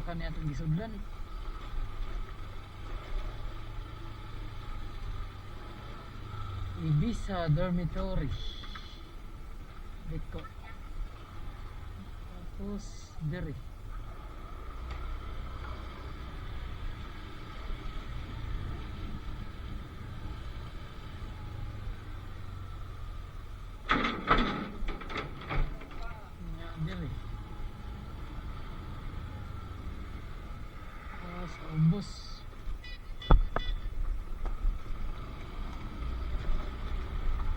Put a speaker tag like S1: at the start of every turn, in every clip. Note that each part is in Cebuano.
S1: ka niya itong gisudlan. Ibiza Dormitory. Liko. Tapos, diri. Nga, diri. Tapos, ubos.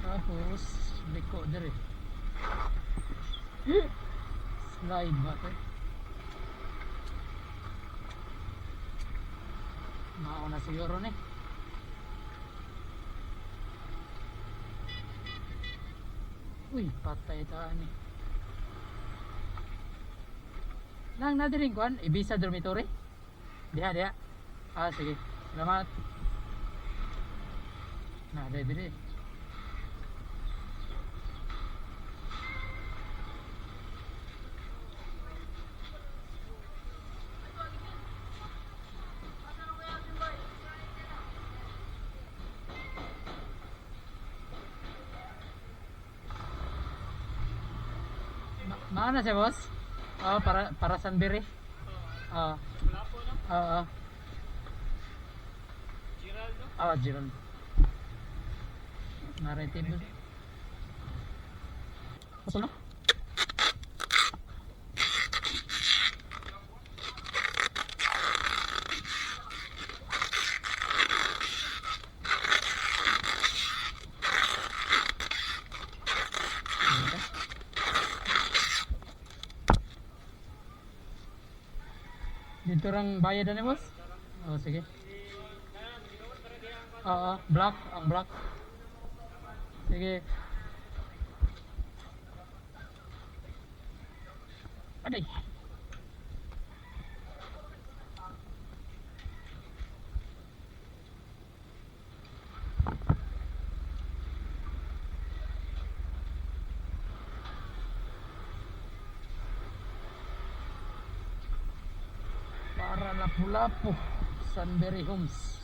S1: Tapos, liko diri. Slide ba ito? Mauna siguro ni. Uy, patay ta ni. Nang na diring kuan, Ibiza Dormitory? Diha, diha. Ah, sige. Salamat. Na, dire, dire. Maana siya, boss? Ah, para Sanbiri. Ah.
S2: Lapo, no?
S1: Ah, ah.
S2: Geraldo?
S1: Ah, Gerald. Narrative. Putol na? Dito rang bayad na ni boss? Oh, sige. Oo, black, ang black. Sige. Aday. Para Lapu-Lapu, Sunbury Homes.